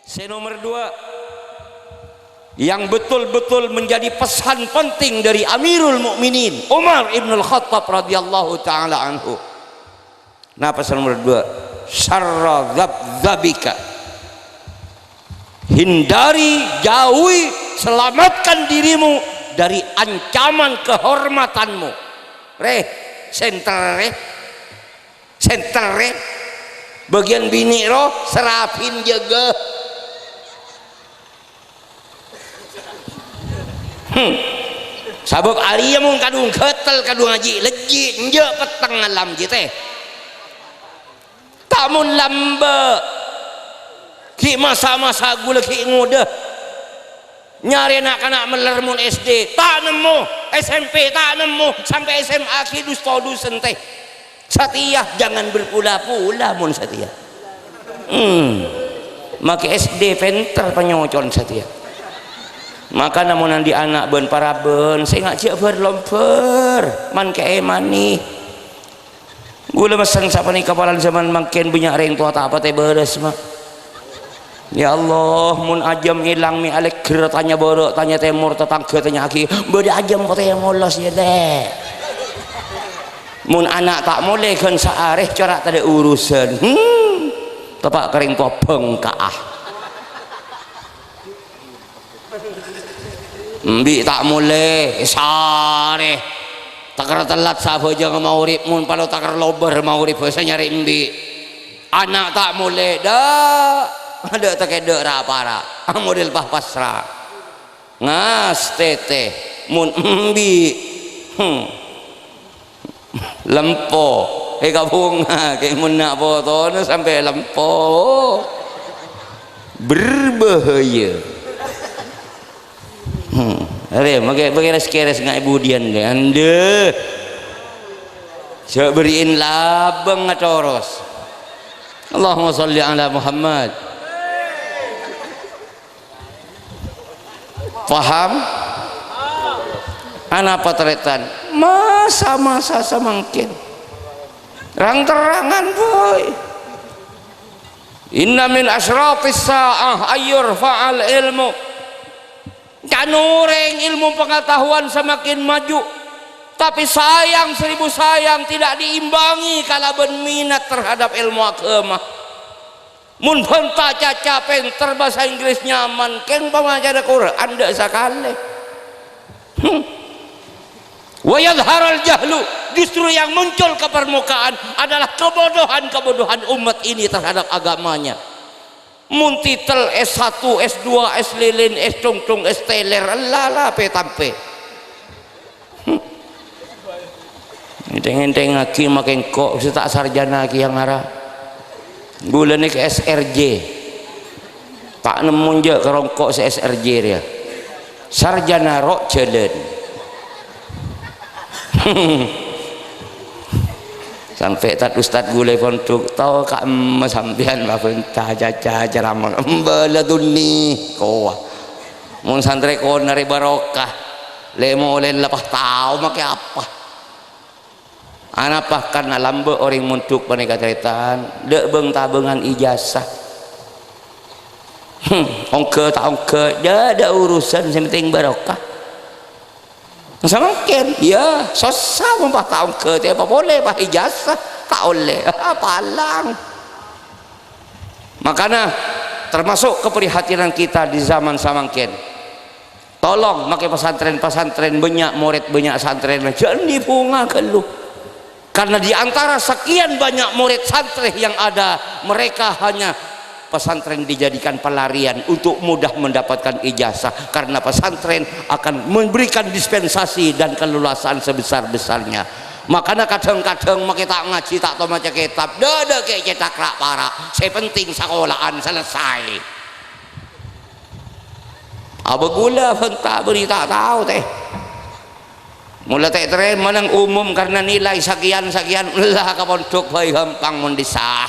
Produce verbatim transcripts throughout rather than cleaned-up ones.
Sè nomer dua, yang betul-betul menjadi pesan penting dari Amirul Mukminin Umar Ibnul Khattab radhiyallahu taala anhu. Napa sè nomer dua? Syarra dzabdzabika. Hindari, jauhi, selamatkan dirimu dari ancaman kehormatanmu. Rè, sènter rè. Sènter rè. Bâgiyân binè' ro, serafin jâgâ. Hmm. Sabâb arèya mon kadhung ghâtel, kadhung ajhi' lejjhi', enjâ' petteng ngalam jiyâ tè. Ta' mon lambâ'. Ghi' masa-masa ghulâ ghi' ngodâ. Nyarè na'-kana' mellèr mon S D, ta' nemmo, S M P ta' nemmo, sampè' S M A ghi' dus-todus èntè. Satèya, jangan berpula-pula mon satèya. Hmm. Makè S D pènter panyocon satèya. Makana mon andi' ana' bân parabân, sènga' jhâ' bâr-lombâr, man kè'èmanè. Ghulâ messen sapanèka polana jhâman mangkèn bânnya' rèng towa ta' patè bârâs, ma'. Ya Allah, mon ajâm èlang mè' alèggher, tanya bârâ', tanya tèmor, tatangghâ tanya'aghi, bâdâ ajâm patè molos, yâ, Lè'. Mon ana' ta' molè ghân saarè, cora' tadâ' urusan. Hmm, teppa' ka rèng towa bhângka'a. Embi' ta' molè, èsarè. Takèr tellat sabhâjâng maghrib, mon palo takèr lobâr maghrib, bâsa nyarè embi'. Ana' ta' molè, dâ', dâ' takèdâ' ra-para'. Model pas-pasra. Ngastètè, mon embi'. Hmm. Lempo. È kabhunga, kè mon na' potona sampè' lempo. Berbahaya. Hmm. Arè, makè, makè res-keres ngaè budiyân, deh. Andè. Jhâ' bâri'in labâng ngatoros. Allahumma shalli ala Muhammad. Paham? Anapa tarètan? Masa-masa samangkèn. Rang-terrangan, boy. Inna min asyratis sa'ah ayyurfa'al ilmu. Can orèng ilmu pengetahuan semakin maju, tapi sayang seribu sayang tidak diimbangi kalabân minat terhadap ilmu agama. Mon bhânta caca pènter bhâsa Inggris nyaman, kèng pamaca'a Qur'an dâ' sakalè. Hmm. Wa yadhharul jahlu, justru yang muncul ke permukaan adalah kebodohan-kebodohan umat ini terhadap agamanya. Mon titel S satu, S dua, S lilin, S congcong, S teler, ella la pè-tampè. Hmm. Ènthèng-ènthèngaghi makè engko' sè ta' sarjana kèya ngara. Ghulâ nèka S R J. Ta' nemmo enjâ' karo engko' sè S R J rèya. Sarjana ro' jhâlân. Sampè' tad-ustad ghulâ è pondhuk, tao ka'emma sampèyan mabhânta caca ceramah. Embâla dunni, kowa. Mon santrè kona rè barokah, lè-molè la pas tao makè apa. Anapa karna lambâ' orèng mondhuk panèka tarètan, dâ' bâng-tabângan ijazah. Hmm, ongghâ ta' ongghâ, dâ', dâ' urusan, sè penting barokah. Samangkèn, iyâ, sossa mon pas ta' ongghâ, tè apa polè, pas ijazah, ta' ollè. Palang. Makana, termasuk keprihatinan kita di zaman samangkèn. Tolong, makè pesantren-pesantren bânnya', morèd bânnya', santrèna jhâ' andi' bhunga ghâllu. Karena di antara sekian banyak murid santrè yang ada, mereka hanya pesantren dijadikan pelarian untuk mudah mendapatkan ijazah, karena pesantren akan memberikan dispensasi dan keleluasaan sebesar-besarnya. Makana kadhâng-kadhâng makè ta' ngajhi, ta' tao maca kètab, dâ'-dâ' kè' cètak ra'-para', sè penting sakola'an selesai. Abâ ghulâ bhânta bâri' ta' tao, tè. Mola ta' ètarèma nang umum karna nilai sakian-sakian, ella ka pondhuk bhâi ghâmpang mon dissa.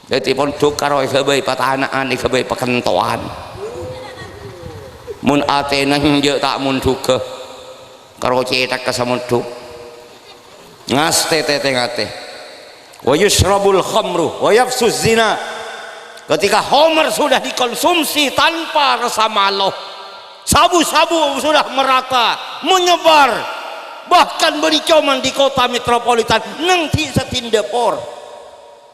Dhâddhi pondhuk karo èghâbây patana'an, èghâbây pakentowan. Mon atèna enjâ' ta' mondhughâ, karo cèthakka samondhuk. Ngastètè tè-ngatè. "Wa yusyrabul khamru wa yafsuz zina." Ketika khamar sudah dikonsumsi tanpa rasa malo, sabu-sabu sudah merata, menyebar, bahkan bânnè coma di kota metropolitan, neng di' satèya por.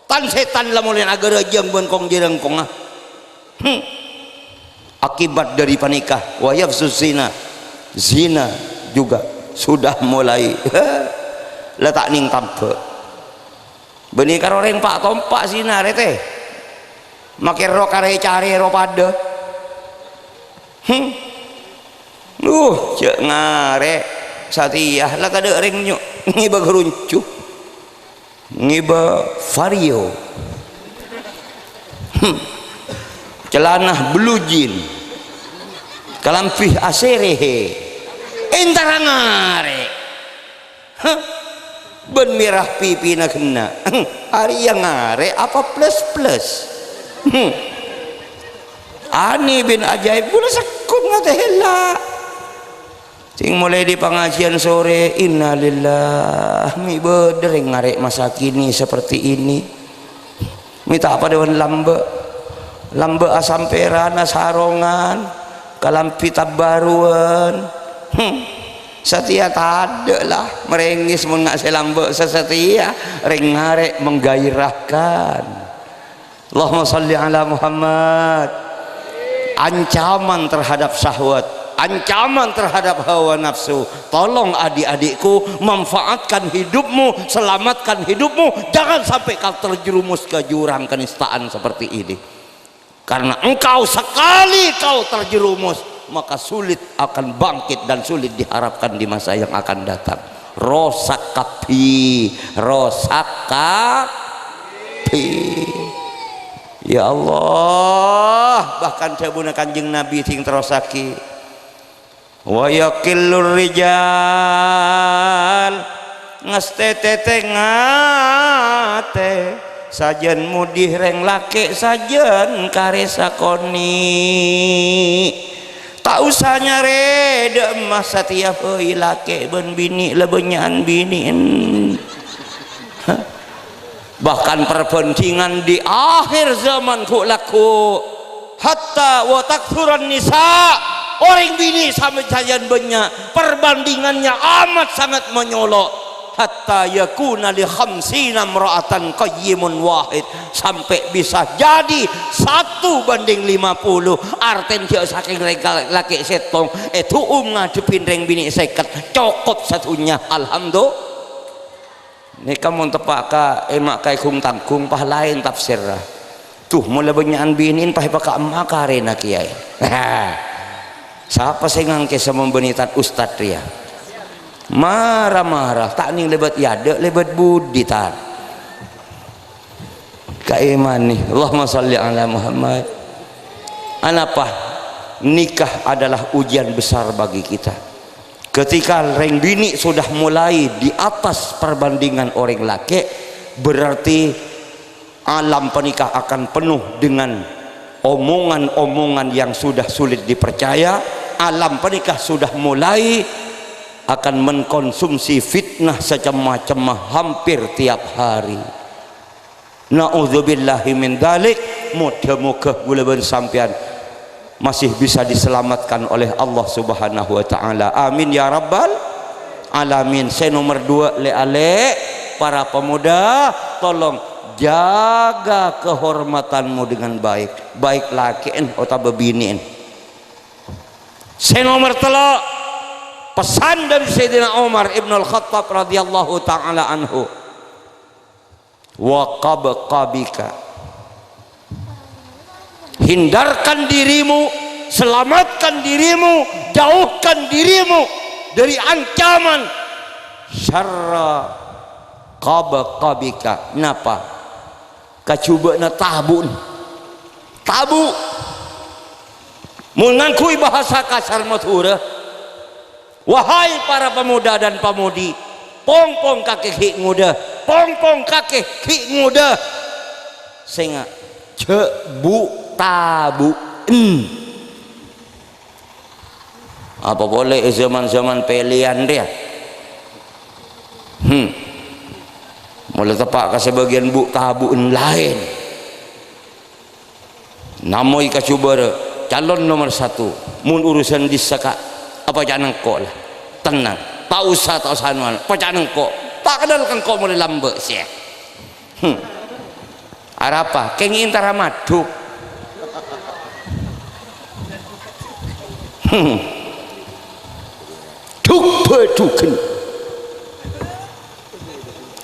Tan-sètan la molaè aghârâjâng bân kong-jârângkongnga. Hmm. Akibat dari panèka, wa yafsus zina, zina juga sudah mulai la ta' nèng tambhâ'. Bânnè karo rèng pa'-tompa' zina rèya tè. Makè ro karè carè ro padâ. Hmm. Uh, jhâ' ngarè' satèya la tadâ' rèng nyo-, ngèbâ ghâruncu. Ngèbâ Vario. Hmm. Celana blue jean. Kalambhi asèrèhè. Èntara ngarè'. Hah? Bân mèra pipina ghenna'. Arèya ngarè' apa plus-plus? Hmm. Anè bin ajaib, ghulâ sekkut ngatè hèla. Sèng molaè di pangajiân sorè, innalillah, mè' bâdâ rèng ngarè' masa kini seperti ini. Mè' ta' padâ bân lambâ'. Lambâ' asampèran, asarongan, kalambhi tabâruwân. Hmm. Satèya tadâ' la, marèngès mon nga' sè lambâ' sè satèya, rèng ngarè' menggairahkan. Allahumma shalli ala Muhammad. Ancaman terhadap syahwat, ancaman terhadap hawa nafsu. Tolong adik-adikku, manfaatkan hidupmu, selamatkan hidupmu. Jangan sampai kau terjerumus ke jurang kenistaan seperti ini. Karena engkau sekali kau terjerumus, maka sulit akan bangkit dan sulit diharapkan di masa yang akan datang. Rosak kabbhi, rosak kabbhi. Ya Allah, bahkan dhâbuna Kanjeng Nabi sèng terrossaghi. Wa yaqillur rijal, ngastètè tè-ngatè, sajân modi rèng lakè' sajân karè sakonè'. Ta' osa nyarè dâ' emma satèya bhâi lakè' bân binè' la bânnya'an binè'en. Bahkan perbandingan di akhir zaman ghu' lagghu'. Hatta wa taktsuran nisa, orèng binè' samè sajân bânnya', perbandingannya amat sangat menyolok. Hatta yakuna li khamsina imra'atan qayyimun wahid, sampai bisa jadi satu banding lima puluh, artèna jhâ' sakèng rèng lakè' sèttong, èdu'um ngadhebbhi rèng binè' sèket, cokop sadhunnya, alhamdulillah. Nèka mon teppa' ka emma' kaè ghung-tangghung, pas laèn tafsirra. Duh, mon la bânnya'an binè'en, pas èpakaemma karèna kèyaè. Sapa sè ngangkè samambâni tan ustad rèya? Mara-mara, ta' nèng lèbât yadâ', lèbât budi, tan. Kaèmanè. Allahumma shalli ala Muhammad. Anapa? Nikah adalah ujian besar bagi kita. Ketika rèng binè' sudah mulai di atas perbandingan orèng lakè', berarti alam panèka akan penuh dengan omongan-omongan yang sudah sulit dipercaya. Alam panèka sudah mulai akan mengkonsumsi fitnah sacem-macemma hampir tiap hari. Na'udzubillahi min dzalik. Moga-moga kaulâ bân sampèyan masih bisa diselamatkan oleh Allah Subhanahu wa Ta'ala. Amin ya Rabbal Alamin. Sè nomer dua, lè'-alè', para pemuda, tolong jaga kehormatanmu dengan baik, baik lakè'en otabâ binè'en. Sè nomer tello', pesan dari Sayyidina Umar Ibnul Khattab radhiyallahu ta'ala anhu. Wa qabqabika. Hindarkan dirimu, selamatkan dirimu, jauhkan dirimu dari ancaman syarra qabqabika. Napa? Kajhubâ'na tabu'en. Tabu'. Mon ngangghuy bahasa kasar Madhurâ, wahai para pemuda dan pamodi, pong-pong kakè ghi' ngodâ, pong-pong kakè ghi' ngodâ. Sènga', jhâ' bu'-tabu'en. Apa polè è zaman-zaman pèlèyan rèya? Hmm. Molaè teppa' ka sabâgiyân bu'-tabu'en laèn. Tamoy ka jhubârâ, calon nomer satu. Mon urusan dissa ka', apa ca'na engko' la? Tennang. Ta' osa, ta' osa anu-anu. Apa ca'na engko'? Ta' kennal ka engko' molaè lambâ', sè. Hmm. Arapa? Kèngèng entara madhuk. Hmm. Dhuk-bâdhughân.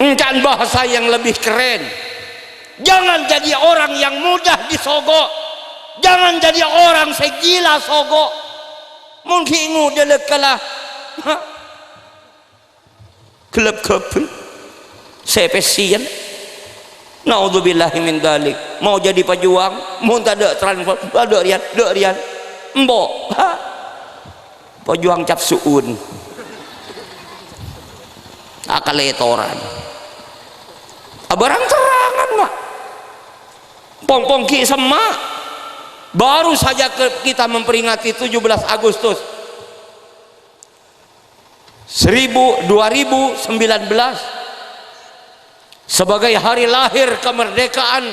Encan bahasa yang lebih keren. Jangan jadi orang yang mudah disogo'. Jangan jadi orang sè gila sogo'. Mon ghi' ngodâ la kala. Hah? Ghellâp-ghâbâl. Sè pèssèyan. Naudzubillahi min dzalik. Mau jadi pejuang, mon tadâ' transfer, tadâ' rèyan, tadâ' rèyan. Empo'. Hah? Pejuang cap su'un. Akalètoran. Abârâng-terrangan, Ma'. Pong-pong ghi' semma'. Baru saja ke-, kita memperingati tujuh belas Agustus seribu, dua ribu sembilan belas. Sebagai hari lahir kemerdekaan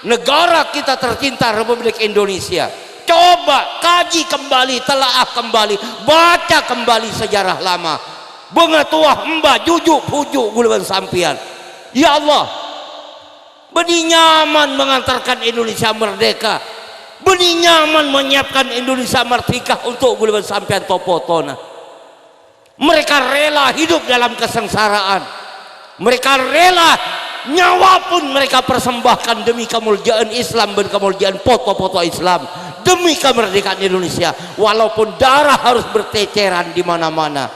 negara kita tercinta Republik Indonesia. Coba kaji kembali, telaah kembali, baca kembali sejarah lama. Bângatowa emba juju' bhuju' ghulâ bân sampèyan. Ya Allah, bânnè nyaman mengantarkan Indonesia merdeka. Bânnè nyaman menyiapkan Indonesia merdeka untuk ghulâ bân sampèyan to-potona. Mereka rela hidup dalam kesengsaraan. Mereka rela nyawa pun mereka persembahkan demi kemuliaan Islam dan kemuliaan foto-foto Islam, demi kemerdekaan Indonesia, walaupun darah harus berceceran di mana-mana.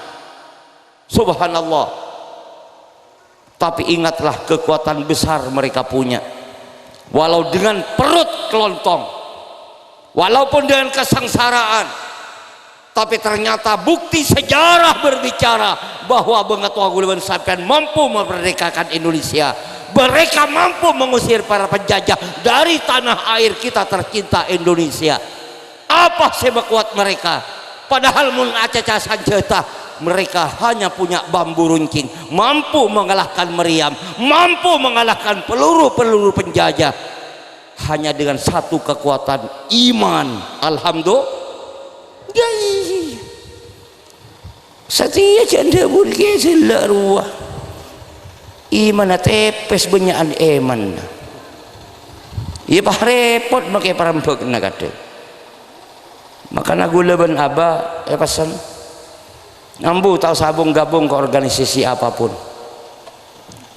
Subhanallah. Tapi ingatlah kekuatan besar mereka punya. Walau dengan perut kelontong, walaupun dengan kesengsaraan, tapi ternyata bukti sejarah berbicara bahwa bângatowa ghulâ bân sampèyan mampu memerdekakan Indonesia. Mereka mampu mengusir para penjajah dari tanah air kita tercinta Indonesia. Apa sè makowat mereka? Padahal mon acaca sanjhâta, mereka hanya punya bambu runcing, mampu mengalahkan meriam, mampu mengalahkan peluru-peluru penjajah. Hanya dengan satu kekuatan iman. Alhamdulillah. Satèya jhâ' ndhâbur kèya jhâ' ella' rowa. Imanna tèpès bânnya'an èmanna. Iyâ, pas rèpot makè parembhâghânna kadhâng. Makana ghulâ bân abah èpessen, ambu ta' osa bung-gabung ka organisasi apapun.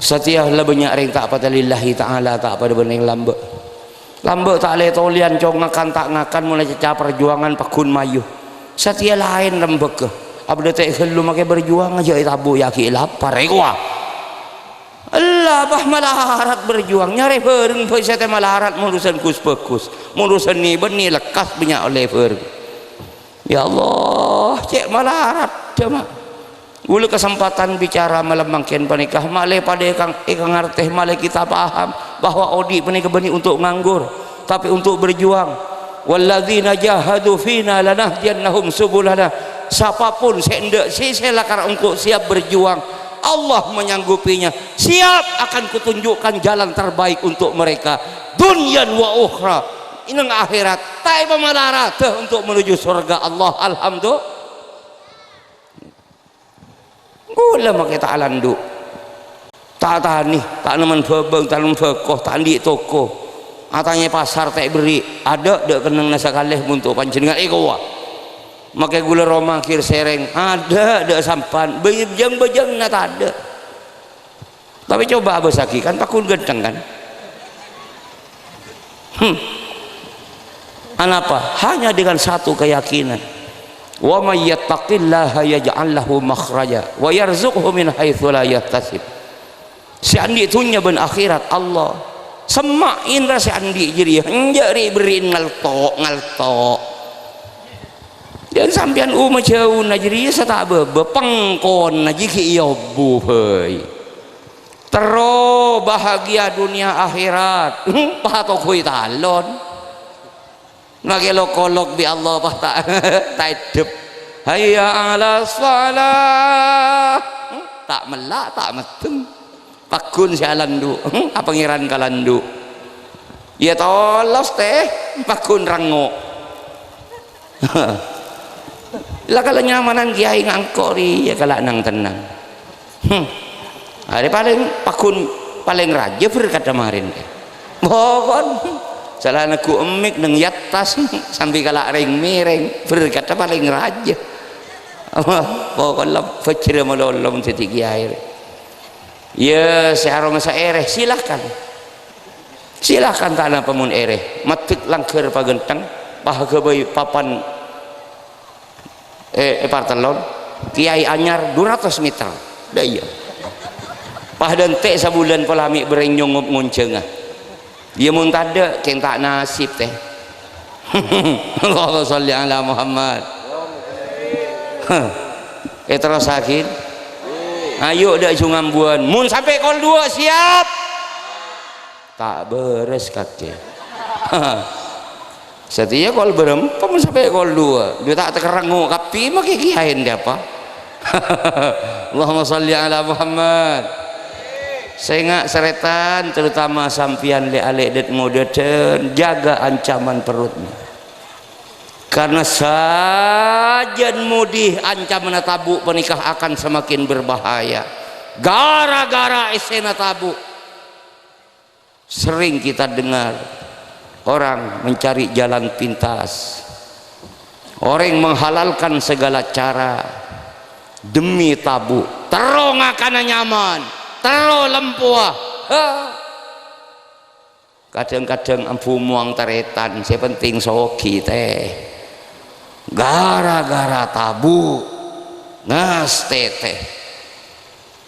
Satèya la bânnya' rèng ta' padâ lillahi ta'ala, ta' padâ bân rèng lambâ'. Lambâ' ta' lè-tolèyan, cong ngakan ta' ngakan, mon la cèca parjuwangan pagghun mayu. Satèya laèn rembhâghâ. Abdhâ ta' ghâllu makè berjuang jhâ' ètabu'aghi lapar, èkowa. Ella, bâh, malarat berjuang, nyarè bhâreng bhâi sè tè malarat, mon urusan ghus-bhâghus, mon urusan nè-bânnè lekkas bânnya' ollè bhâreng. Ya Allah, cè' malarat, jamaah. Ghulâ kesempatan bicara malem mangkèn panèka, malè padâ èkang-, èkangartè, malè kita paham bahwa odi' panèka bânnè untuk nganggur, tapè untuk berjuang. "Walladzina jahadu fina lanahdiyannahum subulana." Sapapun sè endâ' sè, sè lakar engko' siap berjuang, Allah menyanggupinya. Siap akan kutunjukkan jalan terbaik untuk mereka. Dunyan wa ukhra. Neng akhèrat, ta' èpamalaradhâ untuk menuju surga Allah. Alhamdulillah. Ghulâ makè ta' alandu'. Ta' tanè, ta' nemmen bhâbâng, ta' nemmen bhâko, ta' andi' toko. Atanyè pasar ta' èberri', adâ' dâ' kennengnganna sakalè monto panjhennengngan èkowa. Makè ghulâ roma ghir sèrèng, adâ' dâ' sampan, bâjâng-bâjângnga tadâ'. Tapè coba abâssaghi, kan pagghun ghântheng, kan? Hmm. Anapa? Hanya dengan satu keyakinan. "Wa may yattaqillaha yaj'al lahu makhraja wa yarzuqhu min haitsu la yahtasib." Sè andi' dhunnya bân akhèrat Allah. Semma' ènra sè andi' jârèya, enjâ' rè'-berri'en ngalto'-ngalto'. Jhân sampèyan omajhâuna jârèya sè ta' bâbâ, pengkona jiyâ ghi' èobu bhâi. Terro bahagia dunia akhirat. Patoghuy talon. Makè lo-kolok bi' Allah, pas ta', ta' eddhep. "Hayya 'alas shalah." Ta' mella', ta' meddheng. Pagghun sè alandu'. Apangèran kalandu'. Iyâ tolos, tè. paggun rengngo'. La kala nyamanan kiyaè ngangko' rèya kala nang-tennang. Hmm. Arè palèng paggun palèng rajâ berkatta marèn. Pokon. Sala neggu' emmik neng yattas sambi kala rèng-mèrèng berkatta palèng rajâ. Pokon la bhâjhrâ malolo dhâddhi kiyaè. Iyâ, sè aromasa èrè, silahkan. Silahkan, ta' napa mon èrè. Maddhek langghâr paghântheng, paghâbây papan, eh, èpartellon, kiyaè anyar dua ratus meter. Dâ' iyâ. Padâ ente' sabulân pola mè' bâreng nyongop ngonjhângnga. Iyâ, mon tadâ', kèng ta' nasib, tè. Allahumma shalli ala Muhammad. Hah. Èterrossaghi. Ayo, dâ' jhung ambuwân. Mon sampè' kol duwâ', siap. Ta' bârâs kakè. Satèya kol bârâmpa mon sampè' kol duwâ'. Dhu ta' takerrengngo' kabbhi makè kiyaèn dâpa'. Allahumma shalli ala Muhammad. Sènga' sarètan, terutama sampèyan lè'-alè' dât-ngodâdhân, jaga ancaman perutmu. Karena sajân modi ancamanna tabu' panèka akan semakin berbahaya. Gara-gara èssèna tabu'. Sering kita dengar orang mencari jalan pintas. Orang menghalalkan segala cara demi tabu'. Terro ngakana nyaman, terro lempowa. Ha. Kadhâng-kadhâng ambu mowang tarètan, sè penting soghi, tè. Gara-gara tabu', ngastètè.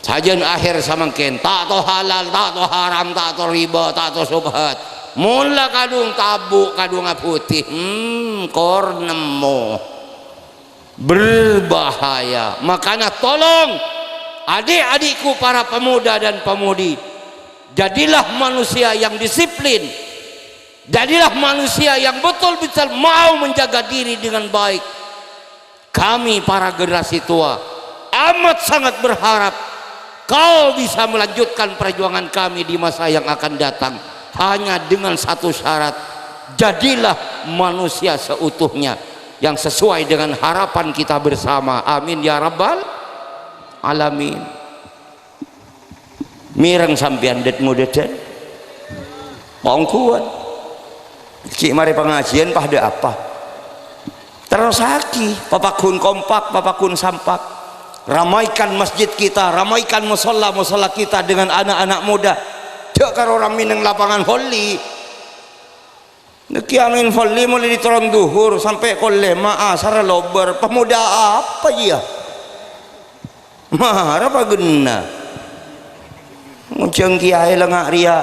Sajân akhèr samangkèn, ta' to halal, ta' to haram, ta' to riba, ta' to subhat. Mon la kadhung tabu', kadhung abhudhi, hmm, kor nemmo. Berbahaya. Makanya tolong, adik-adikku para pemuda dan pemudi, jadilah manusia yang disiplin. Jadilah manusia yang betul-betul mau menjaga diri dengan baik. Kami para generasi tua amat sangat berharap kau bisa melanjutkan perjuangan kami di masa yang akan datang. Hanya dengan satu syarat, jadilah manusia seutuhnya yang sesuai dengan harapan kita bersama. Amin ya rabbal alamin. Mèreng sampèyan dât-ngodâdhân. Pongghuwân. Ghi' marè pangajiân padâ apa? Terrossaghi, papaghun kompak, papaghun sampak. Ramaikan masjid kita, ramaikan musholla-musholla kita dengan anak-anak muda. Jhâ' karo ramè neng lapangan voli. Nèkè maèn voli molaè dâri toron dhuhur sampè' kol lèma' asar lobâr. Pemuda apa iyâ? Mara paghânna. Ngojhâng kiyaè lengnga' rèya.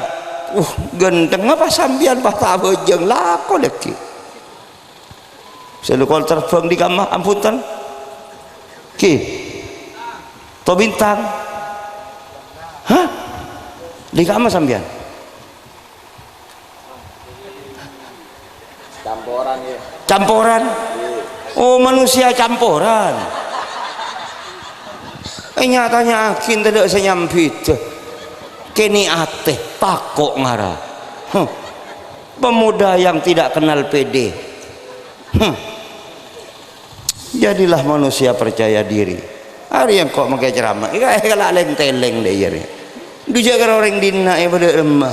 Uh, ghântengnga pas sampèyan pas ta' abhâjâng lako lèkè. Sè lo kol terbang dhi kamma, ampun, ten? Ki. To Bintang. Hah? Dhi kamma sampèyan? Camporan, ya. Camporan? Iya. Oh, manusia camporan. Eh, nyatanya akin tidak senyambit. Keni ateh, tako' ngara. Huh. Pemuda yang tidak kenal pede. Huh. Jadilah manusia percaya diri. Arèya engko' makè ceramah. Ika, ika la leng-teleng dâ' iyâ rè. Dujâ karo orèng dinna' è padâ remma.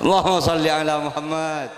Allahumma shalli ala Muhammad.